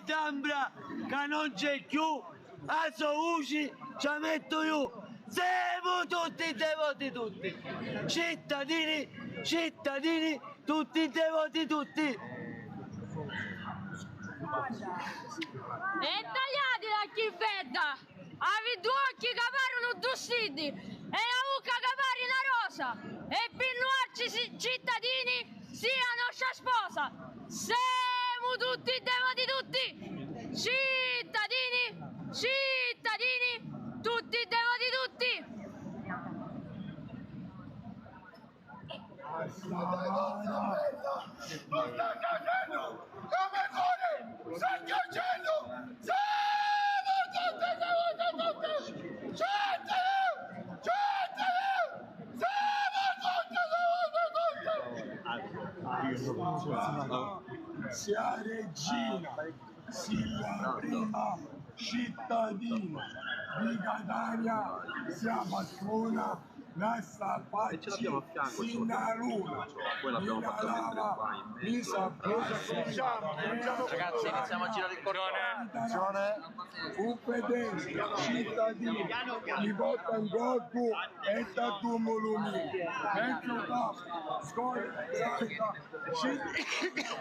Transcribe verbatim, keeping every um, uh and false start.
St'ambra ca non c'è cchiù, a so vuci ci a mettu iu. Semu tutti devoti tutti, cittadini, cittadini, tutti devoti tutti. E tagliatila chi bedda! Avi ddu occhi ca parunu ddu stiddi e la vucca ca pari na rosa, e pi nuarci si- cittadini si a nostra sposa. Semu tutti devoti tutti, cittadini, cittadini, tutti devoti tutti. Sta cacennu! Lu me cori sta cacennu! Semu tutti devoti tutti! Cittadini! Cittadini! Semu tutti devoti tutti! Sia regina, sia prima cittadina di Catania, sia patrona, la sta facci si na luna, mi la lava, mi sa brucia. Ragazzi, iniziamo a girare il cortone. Attenzione. Un fedele cittadino mi porta in corpo e t'addummo lu mio. Vecchio capo, scoglio, cittadino.